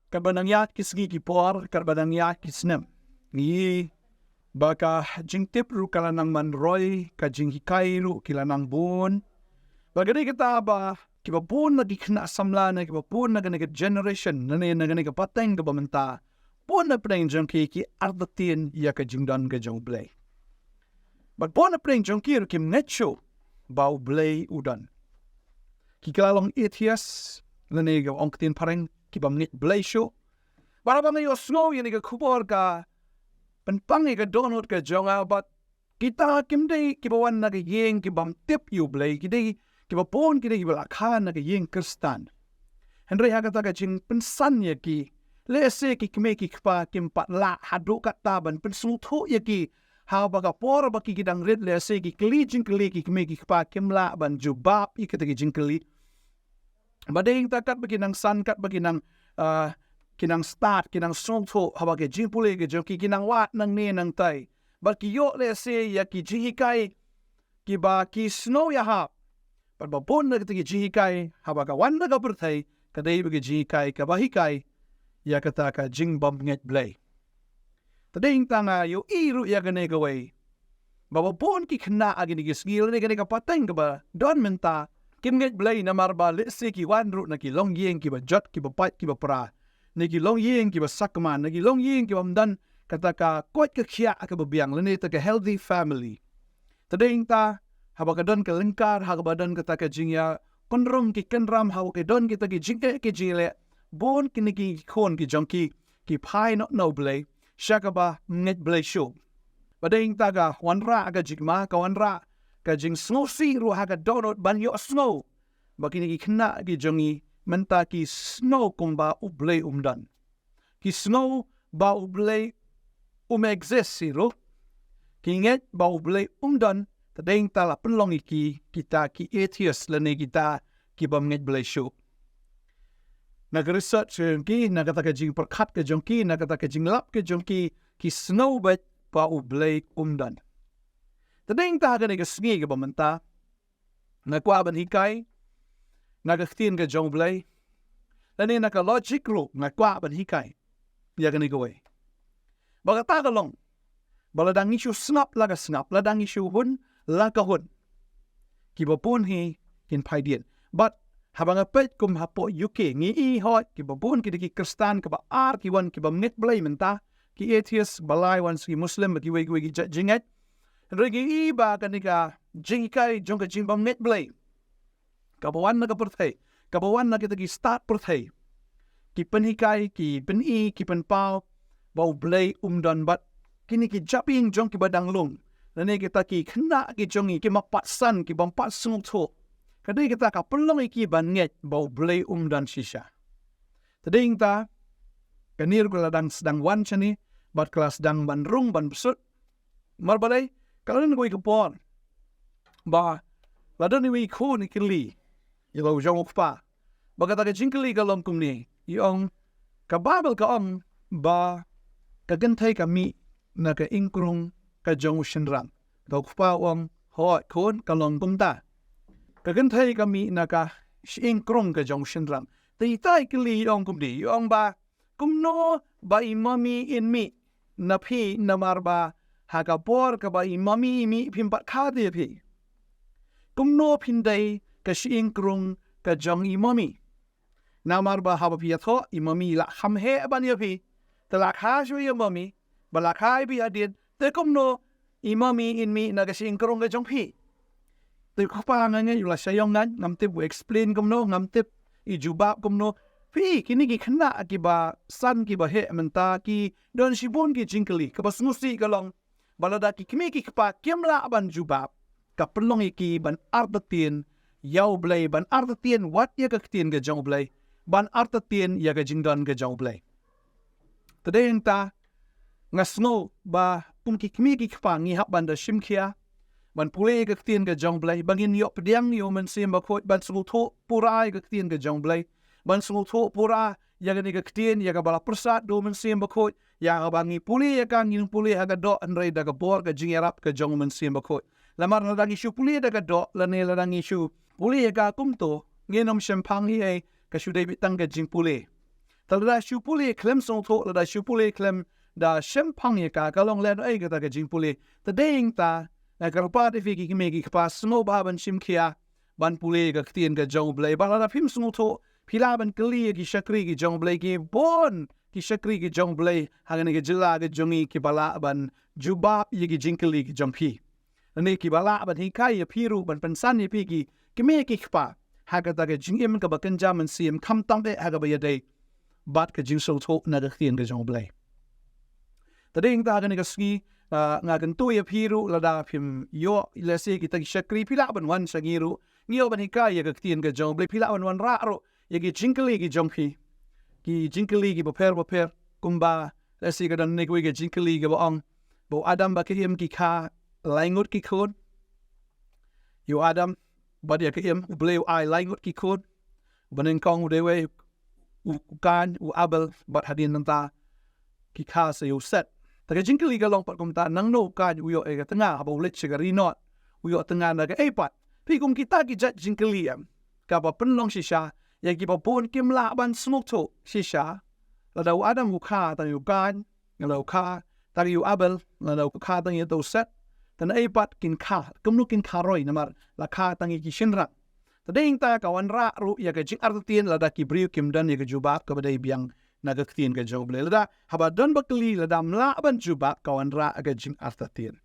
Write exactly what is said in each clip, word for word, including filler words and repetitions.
Katba nang ïaid ki sngi ki por, katba nang ïaid ki snem, ngi ba ka jingtip ruh ka la nang man roi, ka jinghikai ruh ki la nang bun. Ba ka dei kata ba kiba bun na ki khynnah samla, na kiba bun na kane ka generation, na ne na kane ka pateng kaba mynta, bun na pdeng jong ki ki artatien ïa ka jingdon ka jong U Blei. Bad bun na pdeng jong ki ruh kim ngeit shuh ba U Blei u don. Ki kylla long atheist, lane ka ong ktien phareng, ki bym ngeit Blei shuh. Bad haba nga ïohsngew ïa kane ka khubor ka pynpang ïa ka dohnud ka jong nga, bad kita kim dei kiba wan na ka ïing ki bym tip ïa U Blei, ki dei kiba bun ki dei kiba la kha na ka ïing Khristan. Hynrei ha kata ka jingpynsan ïa ki, lehse ki kmie ki kpa kim pat lah haduh katta ban pynsngewthuh ïa ki. Haba ka por ba ki ki dang rit, lehse ki kylli jingkylli, ki kmie ki kpa kim lah ban jubab ïa kita ki jingkylli. Ba dei ta katba ki nang san, katba ki nang, ah, ki nang stad, ki nang sngewthuh, haba ki jingpule ki jong ki, ki nang wad nang ne nang tai. Bad ki ïoh lehse ïa ki jinghikai kiba ki sngew ïahap. Bad ba bun na kita ki jinghikai, haba ka wan na ka pyrthei, ka dei ba ki jinghikai kaba hikai ïa kata ka jingbym ngeit Blei. Te dei ta nga ïohi ruh ïa kane kawei, ba ba bun ki khynnah ha kine ki sngi, lane kane ka pateng kaba don mynta, kim ngeit Blei namar ba lehse ki wan ruh na ki longïing kiba jot, kiba pait, kiba pra, na ki longïing kiba sakma, na ki longïing kiba ym don kata ka koit ka khiah kaba biang, lane ta ka healthy family. Te dei ta, haba ka don ka lyngkar, haba don kata ka jingïakynrum ki kynram, haba ka don kita ki jingeh ki jingleh, bun kine ki khun ki jong ki, ki phai noh na U Blei sha kaba ym ngeit Blei shuh. Ba dei ta ka wanrah ka jingma, ka wanrah ka jingsngewsih ruh ha ka dohnud ban ïohsngew ba kine ki khynnah ki jong ngi mynta ki sngew kumba U Blei um don. Ki sngew ba U Blei um exist hi ruh. Ki ngeit ba U Blei um don, te dei ta la pynlong ïa ki kita ki atheist, lane kita ki bym ngeit Blei shuh. Na ka research ka jong ki, na kata ka jingpyrkhat ka jong ki, na kata ka jinglap ka jong ki, ki sngew beit ba U Blei um don. Te dei ta ha kane ka sngi kaba mynta, nga kwah ban hikai na ka ktien ka jong U Blei, lane na ka logic ruh nga kwah ban hikai ïa kane kawei. Ba kata ka long ba lada ngi shu sngap la ka sngap, lada ngi shu hun la ka hun, kiba bun hi kin phai dien. Bad haba nga peit kum hapoh U K, ngi i hoi kiba bun ki dei ki Khristan, kaba ar ki wan kiba ym ngeit Blei mynta, ki atheist, ba lai wan sha ki Muslim, ba kiwei kiwei ki jait jingngeit. Hynrei ngi i ba kane ka jinghikai jong ka jingbym ngeit Blei, kaba wan na ka pyrthei, kaba wan na kita ki stad pyrthei, ki pynhikai, ki pyni, ki pynpaw ba U Blei um don, bad kine ki jabieng jong kiba dang lung, lane kita ki khynnah ki jong ngi, ki ym pat san, ki bym pat sngewthuh, ka dei kata ka pynlong ïa ki ban ngeit ba U Blei um don shisha. Te dei ta, kane ruh ka la dang sdang wan shane, bad ka la sdang ban rung ban bsut. Namar balei? Ka la don kawei ka por ba la don iwei i khun i kylli ïa la u jong u kpa. Ba kata ka jingkylli ka long kumne, i ong, ka Baibl ka ong ba ka kynthei ka mih na ka ingkrung ka jong u shynrang. Te u kpa u ong, hooid khun, ka long kumta. Ka kynthei ka mih na ka shyieng krung ka jong u shynrang. Te ita i kylli i ong kumne, i ong ba, kumno ba i mummy in mih na phi, namar ba ha ka por kaba i mummy i mih phim pat kha de ïa phi. Kumno phin dei ka shyieng krung ka jong i mummy? Namar ba haba phi ïathoh, i mummy i la kham heh ban ïa phi. Te la kha shuh ïa i mummy, ba la kha ïa phi hadien, te kumno i mummy in mih na ka shyieng krung ka jong phi? Te u kpa nga ngeit u la shah ong, nga ngam tip u explain kumno, ngam tip i jubab kumno. Phi, kine ki khynnah kiba san kiba heh mynta ki don shibun ki jingkylli, kaba sngewsih ka long ba lada ki kmie ki kpa kim lah ban jubab, ka pynlong ïa ki ban artatien ïa U Blei, ban artatien wat ïa ka ktien ka jong U Blei, ban artatien ïa ka jingdon ka jong U Blei. Te dei ta, nga sngew ba kum ki kmie ki kpa ngi hap ban da shim khia ban pule ïa ka ktien ka jong U Blei, ba ngin ïoh pdiang ïa U Mynsiem Bakhuid, ban sngewthuh pura ïa ka ktien ka jong U Blei, ban sngewthuh pura ïa kane ka ktien, ïa kaba la pyrsad da U Mynsiem Bakhuid. Ïa kaba ngi pule ïa ka, ngin pule ha ka doh, hynrei da ka bor ka jingïarap ka jong U Mynsiem Bakhuid. Namar lada ngi shu pule da ka doh, lane lada ngi shu pule ïa ka kumto, ngin ym shemphang ei ei, ka shu dei beit tang ka jingpule. Te lada shu pule khlem sngewthuh, lada shu pule khlem da shemphang ïa ka, ka long lehnohei kata ka jingpule. Te dei ïa kata, nga kyrpad ïa phi ki kmie ki kpa, sngewbha ban shim khia ban pule ka ktien ka jong U Blei. Bad lada phim sngewthuh, phi lah ban kylli ïa ki shakri ki jong U Blei, ki bun ki shakri ki jong U Blei ha kane ka jylla ka jong ngi kiba lah ban jubab ïa ki jingkylli ki jong phi. Lane kiba lah ban hikai ïa phi ruh, ban pynsan ïa phi ki kmie ki kpa ha kata ka jingim kaba kynja mynsiem, khamtam eh ha kaba ïadei bad ka jingsngewthuh na ka ktien ka jong U Blei. Te dei ïa kata ha kane ka sngi, ah, nga kyntu ïa phi ruh, lada phim ïoh lehse kita ki shakri, phi lah ban wan sha ngi ruh, ngi ïoh ban hikai ïa ka ktien ka jong U Blei. Phi lah ban wanrah ruh ïa ki jingkylli ki jong phi, ki jingkylli kiba pher ba pher, kumba lehse ka don kawei ka jingkylli kaba ong, ba u Adam bad ka Im ki kha lai ngut ki khun. Ïa u Adam bad ïa ka Im U Blei u ai lai ngut ki khun. Ba nyngkong u dei uwei u, u Kain, u Abel, bad hadien nangta ki kha sa ïa u Set. Te ka jingkylli ka long pat kumta, nangno u Kain u ïoh ïa ka tnga haba u leit sha ka ri Nod? U ïoh tnga na kaei pat? Phi, kum kita ki jait jingkylli em, kaba pynlong shisha ïa kiba bun kim lah ban sngewthuh shisha. Lada u Adam u kha tang ïa u Kain, lada u kha tang ïa u Abel, lada u kha tang ïa u Set, te naei pat kin kha, kumno kin kha roi, namar la kha tang ïa ki shynrang. Te dei ïa kata ka wanrah ruh ïa ka jingartatien lada ki briew kim don ïa ka jubab kaba dei biang na ka ktien ka jong U Blei. Lada haba don ba kylli, lada ym lah ban jubab, ka wanrah ka jingartatien.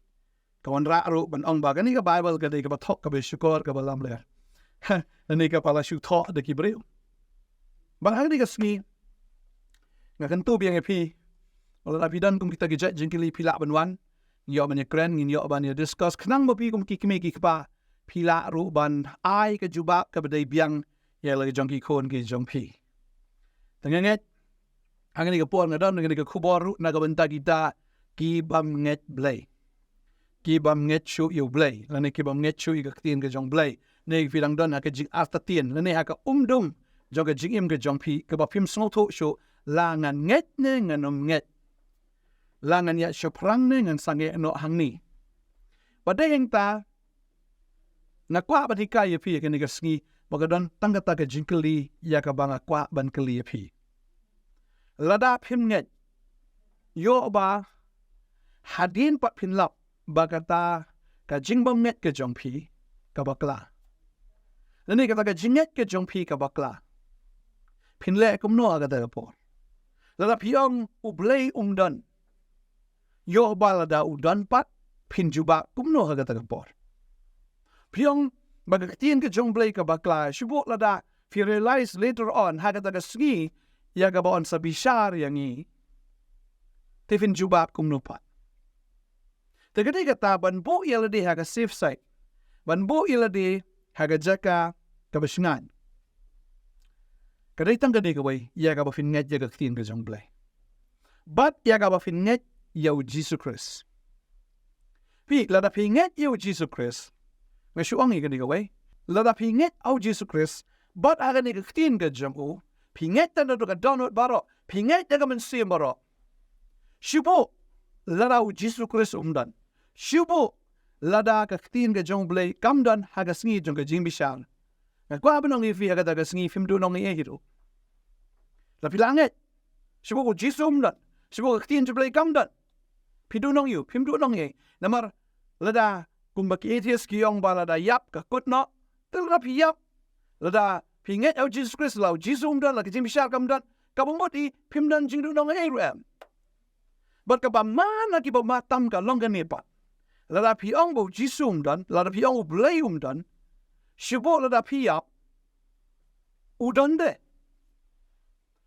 Ka wanrah ruh ban ong ba kane ka Baibl ka dei kaba thok, kaba shukor, kaba lamler. Lane kaba la shu thoh da ki briew. Bad ha kane ka sngi nga kyntu biang ïa phi, lada phi don kum kita ki jait jingkylli, phi lah ban wan. Ngin ïoh ban ïakren, ngin ïoh ban ïa discuss, khnang ba phi kum ki kmie ki kpa phi lah ruh ban ai ka jubab kaba dei biang ïa la ki jong ki khun ki jong phi. Te nga ngeit ha kane ka por nga don kane ka khubor ruh na ka bynta kita ki bym ngeit Blei, ki bym ngeit shuh ïa U Blei, lane ki bym ngeit shuh ïa ka ktien ka jong U Blei. Ne phi dang don ha ka jingartatien, lane ha ka umdum jong ka jingim ka jong phi, kaba phim sngewthuh shuh la ngan ngeit ne ngan ym ngeit, la ngan ïaid shaphrang ne ngan sangeh noh hangne. Bad dei ïa kata nga kwah ban hikai ïa phi ha kane ka sngi, ba ka don tang kata ka jingkylli ïa kaba nga kwah ban kylli ïa phi. Lada phim ngeit, ïoh ba hadien pat phin lap ba kata ka jingbymngeit ka jong phi ka bakla, lane kata ka jingngeit ka jong phi ka bakla, phin leh kumno ha kata ka por? Lada phi ong U Blei um don, ïoh ba lada u don pat, phin jubab kumno ha kata ka por? Phi ong ba ka ktien ka jong U Blei ka bakla, shu bok lada phi realize later on ha kata ka sngi ïa kaba yn sa bishar ïa ngi, te phin jubab kumno pat? Te ka dei kata ban buh ïa lade ha ka safe side, ban buh ïa lade ha ka jaka kaba shngaiñ. Ka dei tang kane kawei, ïa kaba phin ngeit ïa ka ktien ka jong U Blei, bad ïa kaba phin ngeit ïa U Jisu Khrist. Phi, lada phi ngeit ïa U Jisu Khrist, nga shu ong ïa kane kawei, lada phi ngeit ïa U Jisu Khrist bad ha kane ka ktien ka jong u, phi ngeit tang da ka dohnud baroh, phi ngeit da ka mynsiem baroh, shu bok lada U Jisu Khrist um don, shu bok lada ka ktien ka jong U Blei kam don ha ka sngi jong ka jingbishar, nga kwah ban ong ïa phi ha kata ka sngi phim duh nongïaid hi ruh. Lada phi la ngeit, shu bok U Jisu um don, shu bok ka ktien jong U Blei kam don, phi duh nongïaid, phim duh nongïaid. Namar lada kumba ki atheist ki ong ba lada ïap ka kut noh, te lada phi ïap, lada phi ngeit ïa U Jisu Khrist, la U Jisu um don, la ka jingbishar kam don, kaba mut hi phim don jingduh nongïaid ruh em. Bad kaba man na kiba ma tam ka long kane pat, lada phi ong ba U Jisu um don, lada phi ong U Blei um don, shu bok lada phi ïap, u don de.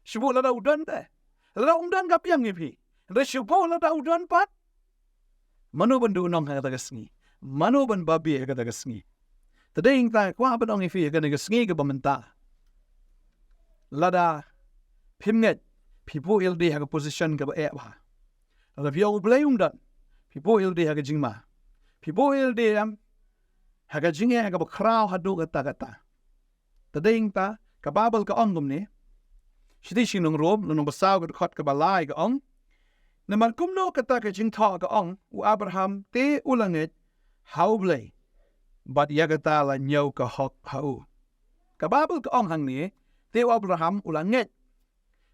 Shu bok lada u don de. Lada um don ka biang ïa phi. Hynrei shu bok lada u don pat, mano ban duh nong ha kata ka sngi? Mano ban babe ha kata ka sngi? Te dei ïa kata nga kwah ban ong ïa phi ha kane ka sngi kaba mynta, lada phim ngeit, phi buh ïa lade ha ka position kaba eh bha. Lada phi ong U Blei um don, phi buh ïa lade ha ka jingma, phi buh ïa lade em ha ka jingeh kaba khraw haduh katta katta. Te dei ïa kata ka Baibl ka ong kumne, Shithi sha ki nong Rom, lynnong ba saw, ka dkhot kaba lai, ka ong: Namar kumno kata ka jingthoh ka ong, u Abraham te u la ngeit ha U Blei, bad ïa kata la ñiew ka hok ha u. Ka Baibl ka ong hangne, te u Abraham u la ngeit.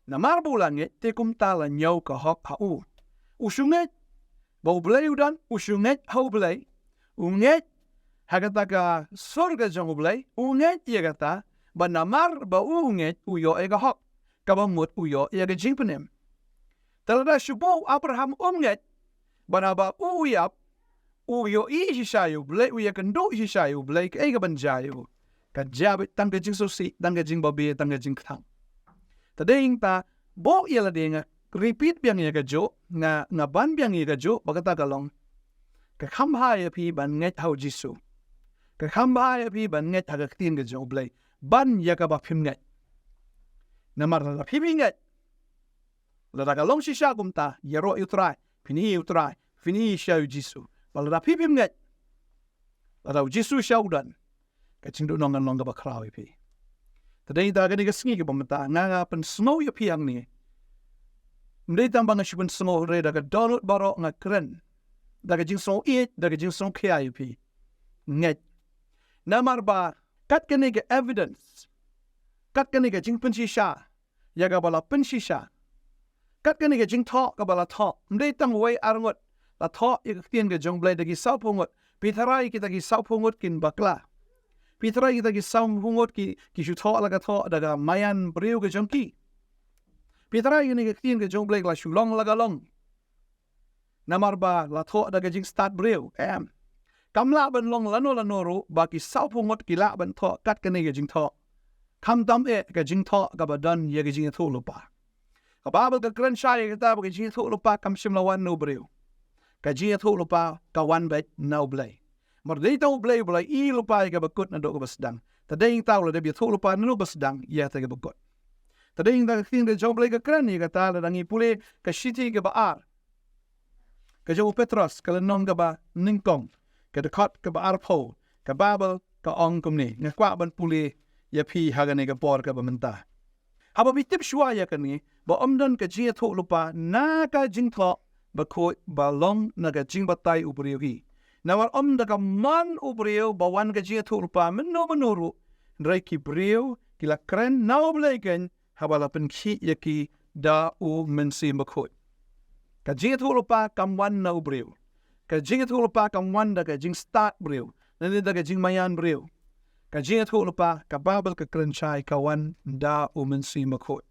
Namar ba u la ngeit te kumta la ñiew ka hok ha u. U shu ngeit ba U Blei u don, u shu ngeit ha U Blei. U ngeit ha kata ka sur ka jong U Blei, u ngeit ïa kata, ba namar ba u ngeit u ïoh ïa ka hok, kaba mut u ïoh ïa ka jingpynim. Te lada shu buh u Abraham um ngeit, ba naba u ïap, u ïohi shisha ïa U Blei, u ïakynduh shisha ïa U Blei, kaei kaban jia ïa u? Ka jia beit tang ka jingsngewsih, tang ka jingbabe, tang ka jingkthang. Te dei ïa kata, buh ïa lade nga repeat biang ïa kajuh, nga, nga ban biang ïa kajuh, ba kata ka long. Ka kham bha ïa phi ban ngeit ha U Jisu. Ka kham bha ïa phi ban ngeit ha ka ktien ka jong U Blei. Ban ïa kaba phim ngeit. Namar lada phi phi ngeit, lada ka long shisha kumta, ïaroh ïa U Trai, phin ïohi ïa U Trai, phin ïohi shisha ïa U Jisu. Bad lada phi phim ngeit, lada U Jisu shisha u don, ka jingduhnong kan long kaba khraw ïa phi. Te dei ïa kata kane ka sngi kaba mynta, nga, nga pynsngew ïa phi hangne. Ym dei tang ba nga shu pynsngew, hynrei da ka dohnud baroh nga kren da ka jingsngew ïeit, da ka jingsngew khia ïa phi. Ngeit. Namar ba kat kane ka evidence, kat kane ka jingpynshisha ïa kaba la pynshisha, kat kane ka jingthoh kaba la thoh, ym dei tang wei ar ngut la thoh ïa ka ktien ka jong U Blei, da ki sawphew ngut. Phi tharai kita ki sawphew ngut kin bakla? Phi tharai kita ki sawphew ngut ki, ki shu thoh la ka thoh da ka maïan briew ka jong ki? Phi tharai kane ka ktien ka jong U Blei ka la shu long la ka long namar ba la thoh da ka jingstad briew? Em. Kam lah ban long lano lano ruh ba ki sawphew ngut ki lah ban thoh kat kane ka jingthoh. Khamtam eh ka jingthoh kaba don ïa ka jingïathuhlypa. Ka Baibl ka kren shai ïa kata ba ka jingïathuhlypa kam shym la wan na u briew. Ka jingïathuhlypa ka wan beit na U Blei. Namar dei tang U Blei uba la ïohi lypa ïa kaba kut naduh kaba sdang. Te dei ïa kata u la dep ïathuhlypa naduh ba sdang ïa kata kaba kut. Te dei ïa kata ka ktien ka jong U Blei ka kren ïa kata, lada ngi pule ka shithi kaba ar ka jong u Petros, ka lynnong kaba nyngkong, ka dkhot kaba arphew, ka Baibl ka ong kumne, nga kwah ban pule ïa phi ha kane ka por kaba mynta. Haba phi tip shuwa ïa kane, ba ym don ka jingïathuhlypa na ka jingthoh bakhuid ba long na ka jingbatai u briew hi. Namar ym da ka mon u briew ba wan ka jingïathuhlypa mynno mynno ruh, hynrei ki briew ki la kren na U Blei keiñ, haba la pynkhih ïa ki da U Mynsiem Bakhuid. Ka jingïathuhlypa kam wan na u briew. Ka jingïathuhlypa kam wan da ka jingstad briew, lane da ka jingmaïan briew. Ka jingïathuhlypa, ka Baibl ka kren shai, ka wan da U Mynsiem Bakhuid.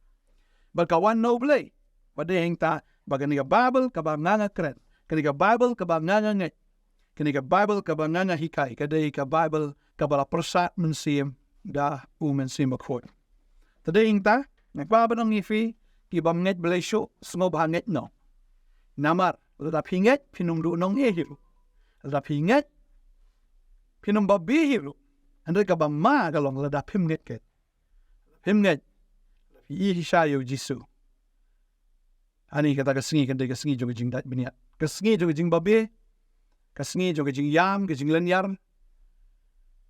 Bad ka wan na U Blei. Bad dei hangta ba kane ka Baibl kaba nga nga kren, kane ka Baibl kaba nga nga ngeit, kane ka Baibl kaba nga nga hikai, ka dei ka Baibl kaba la pyrsad mynsiem da U Mynsiem Bakhuid. Te dei hangta, nga kwah ban ong ïa phi, ki bym ngeit balei shuh, sngewbha ngeit noh. Namar lada phi ngeit, phin ym duhnong ei ei ruh. Lada phi ngeit, phin ym babe ei ei ruh. Hynrei kaba ma ka long lada phim ngeit keiñ. Phim ngeit, phi ïohi shisha ïa U Jisu. Ani kata ka sngi kan dei ka sngi jong ka jingdait bniat, ka sngi jong ka jingbabe, ka sngi jong ka jingïam, ka jinglynñiar.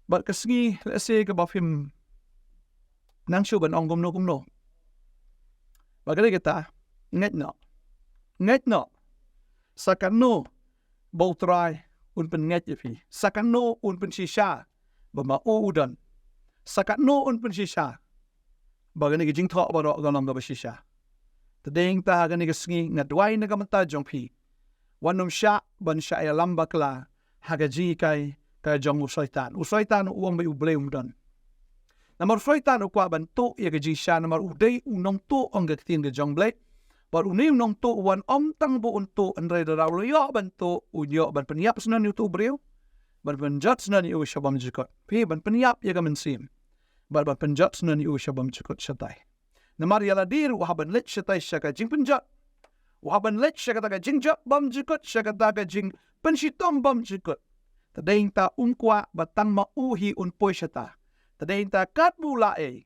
Bad ka sngi lehse kaba phim nang shuh ban ong kumno kumno. Bad ka dei kata, ngeit noh. Ngeit noh. Sa katno ba U Trai un pynngeit ïa phi? Sa katno un pynshisha ba ma u u don? Sa katno un pynshisha ba kane ka jingthoh baroh ka long kaba shisha? Te dei hangta ha kane ka sngi nga duwai na ka bynta jong phi, wat nym shah ban shah ïalam bakla ha ka jinghikai ka jong u Soitan. U Soitan u ong ba U Blei um don. Namar u Soitan u kwah ban tuh ïa ka jingshisha, namar u dei u nongtuh, ong ka ktien ka jong U Blei. Bad une u nongtuh u wan ym tang ba un tuh, hynrei lada u la ïoh ban tuh, u ïoh ban pynïap shen ïa uto u briew, ban pynjot shen ïa u sha bymjukut. Phi, ban pynïap ïa ka mynsiem, bad ban pynjot shen ïa u sha bymjukut shatai. Namar ïa lade ruh u hap ban leit shatai sha ka jingpynjot, u hap ban leit sha kata ka jingjot bymjukut, sha kata ka jingpynshitom bymjukut. Te dei hangta um kwah ba tang ma u hi un poi shata. Te dei hangta katba u lah ei,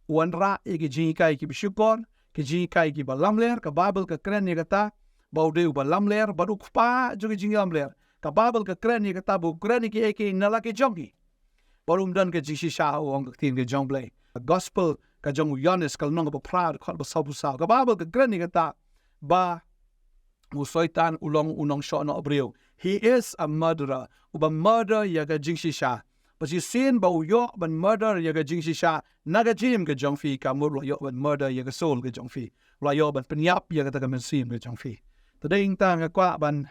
u wanrah ïa ki jinghikai kiba shukor, ki jinghikai kiba lamler. Ka Baibl ka kren ïa kata ba u dei uba lamler bad u kpa jong ki jinglamler. Ka Baibl ka kren ïa kata ba u kren ïa kiei kiei na la ki jong ki. Bad um don ka jingshisha, u ong ka ktien ka jong U Blei. Ka Gospel ka jong u Ïoannis, ka lynnong kaba phra, dkhot ba sawphew saw. Ka Baibl ka kren ïa kata ba u Soitan u long u nongshohnoh briew. He is a murderer. Uba murder ïa ka jingshisha. Shisien ba u ïoh ban murder ïa ka jingshisha na ka jingim ka jong phi, ka mut u la ïoh ban murder ïa ka soul ka jong phi. U la ïoh ban pynïap ïa kata ka mynsiem ka jong phi. Te dei tang nga kwah ban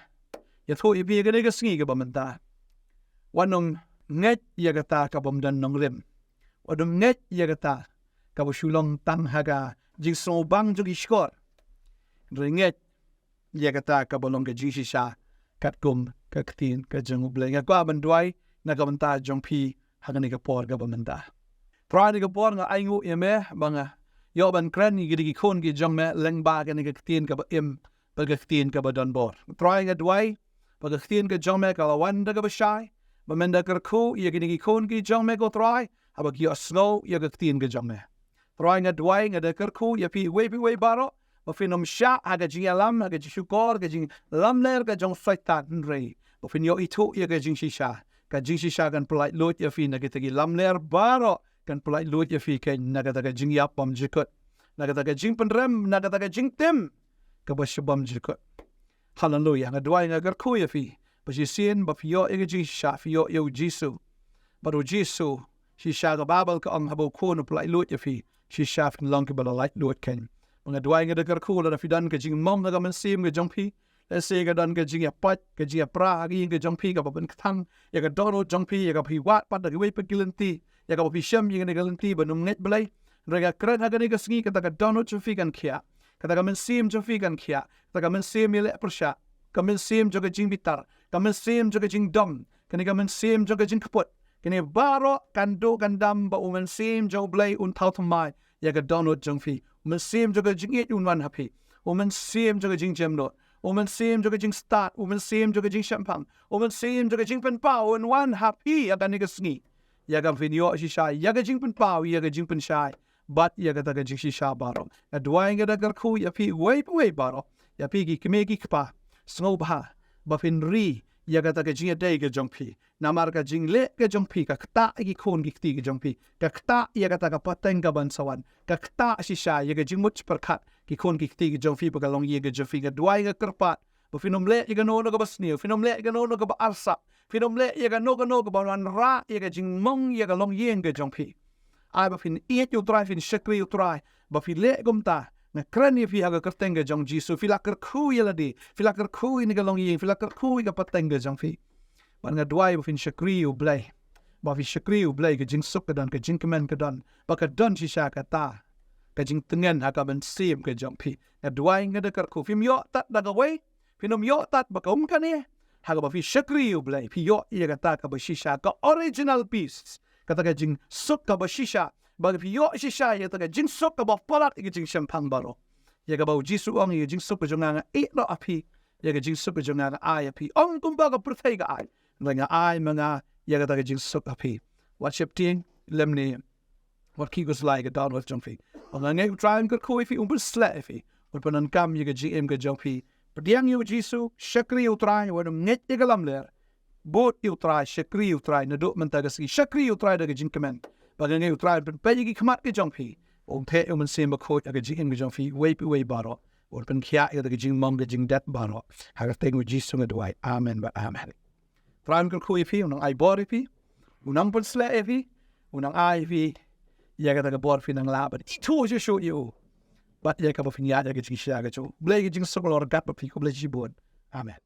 ïathuh ïa phi ïa kane ka sngi kaba mynta. Wat nym ngeit ïa kata ka bym don nongrim. Wat nym ngeit ïa kata kaba shu long tang ha ka jingsngewbang jong ki shkor. Hynrei ngeit ïa kata kaba long ka jingshisha katkum ka ktien ka jong U Blei. Nga kwah ban duwai na ka bynta jong phi ha kane ka por kaba mynta. Trai, ha kane ka por nga ainguh ïa me ba nga ïoh ban kren ïa ki khun ki jong me lyngba kane ka ktien kaba im bad ka ktien kaba don bor. Trai, nga duwai ba ka ktien ka jong me ka la wan da kaba shai, ba men da kyrkhu ïa kine ki khun ki jong me, ko Trai, haba ki ïohsngew ïa ka ktien ka jong me. Trai, nga duwai, nga da kyrkhu ïa phi uwei pa uwei baroh, ba phin ym shah ha ka jingïalam, ha ka jingshukor, ka jinglamler ka jong Soitan, hynrei ba phin ïoh ithuh ïa ka jingshisha. Ka jingshisha kan pyllait luid ïa phi na kita ki lamler baroh, kan pyllait luid ïa phi kein na kata ka jingïap bymjukut, na kata ka jingpynrem, na kata ka jingtim kaba shu bymjukut. Haleluya. Nga duwai, nga kyrkhu ïa phi ba shisien ba phi ïoh ïa ka jingshisha, phi ïoh ïa U Jisu. Bad U Jisu, shisha ka Baibl ka ong haba U Khun u pyllait luid ïa phi, shisha phin long kiba la lait luid kein. Ba nga duwai, nga da kyrkhu, lada phi don ka jingmong ha ka mynsiem ka jong phi, lehse ka don ka jingïapait, ka jingïapra ha ka ïing ka jong phi kaba pynkthang ïa ka dohnud jong phi, ïa kaba phi wad pat da kiwei pat ki lynti, ïa kaba phi shem ïa kane ka lynti ban ym ngeit Blei. Hynrei nga kren ha kane ka sngi, kata ka dohnud jong phi kan khiah, kata ka mynsiem jong phi kan khiah, kata ka mynsiem ïaleh pyrshah, ka mynsiem jong ka jingbitar, ka mynsiem jong ka jingdom, kane ka mynsiem jong ka jingkput, kane baroh kan duh kan dam ba U Mynsiem jong U Blei un thaw thymmai ïa ka dohnud jong phi. U Mynsiem jong ka jingïeit un wan ha phi. U Mynsiem jong ka jingjemnud, U Mynsiem jong ka jingstad, U Mynsiem jong ka jingshemphang, U Mynsiem jong ka jingpynpaw un wan ha phi ha kane ka sngi, ïa kaba phin ïoh shisha ïa ka jingpynpaw, ïa ka jingpynshai bad ïa kata ka jingshisha baroh. Nga duwai, nga da kyrkhu ïa phi uwei pa uwei baroh, ïa phi ki kmie ki kpa, sngewbha ba phin ri ïa kata ka jingïadei ka jong phi. Namar ka jingleh ka jong phi ka ktah ïa ki khun ki kti ka jong phi, ka ktah ïa kata ka pateng kaban sa wan, ka ktah shisha ïa ka jingmut jingpyrkhat ki khun ki kti ka jong phi bad ka longïing ka jong phi. Nga duwai, nga kyrpad ba phin ym leh ïa kano kano kaba sniew, phin ym leh ïa kano kano kaba arsap, phin ym leh ïa kano kano kaba wanrah ïa ka jingmong ïa ka longïing ka jong phi. Ai ba phin ïeit ïa U Trai, phin shakri ïa U Trai. Ba phi leh kumta, nga kren ïa phi ha ka kyrteng ka jong U Jisu, phi la kyrkhu ïa lade, phi la kyrkhu ïa kane ka longïing, phi la kyrkhu ïa ka pateng ka jong phi. Bad nga duwai ba phin shakri ïa U Blei, ba phi shakri ïa U Blei, ka jingsuk ka don, ka jingkmen ka don, ba ka don shisha kata ka jingtngen ha ka mynsiem ka jong phi. Nga duwai, nga da kyrkhu, phim ïoh tad da kawei, phin ym ïoh tad bad ka um kane. Ha kaba phi shakri ïa U Blei, phi ïoh ïa kata kaba shisha, ka original peace, kata ka jingsuk kaba shisha. Ba phi ïoh shisha ïa kata ka jingsuk kaba palat ïa ka jingshemphang baroh. Ïa kaba U Jisu u ong, ïa ka jingsuk ka jong nga nga ai noh ha phi, ïa ka jingsuk ka jong nga nga ai ha phi. Ym kumba ka pyrthei ka ai, hynrei nga ai ma nga ïa kata ka jingsuk ha phi. Wat sheptieng lymne wat khih khuslai ïa ka dohnud jong phi. Ba nga ngeit U Trai un kyrkhu ïa phi, un pynsleh ïa phi, un pyndonkam ïa ka jingim ka jong phi. Pdiang ïa U Jisu, shakri ïa U Trai, wat nym ngeit ïa ka lamler. Bud ïa U Trai, shakri ïa U Trai naduh mynta ka sngi, shakri ïa U Trai da ka jingkmen. Ba nga ngeit U Trai un pynpeit ïa ki khmat ka jong phi, un theh ïa U Mynsiem Bakhuid ha ka jingim ka jong phi uwei pa uwei baroh, un pynkhiah ïa kata ka jingmong ka jingdep baroh ha ka kyrteng U Jisu nga duwai. Amen bad amen. Trai un kyrkhu ïa phi, un nang ai bor ïa phi, un nang pynsleh ïa phi, un nang ai ïa phi ïa kata ka bor phi nang lah ban ithuh shuh shuh ïa u bad ïa kaba phin ïaid ha ka jingshisha ka jong U Blei. Ka jingsuk long ryngkat bad phi. Khublei shibun. Amen.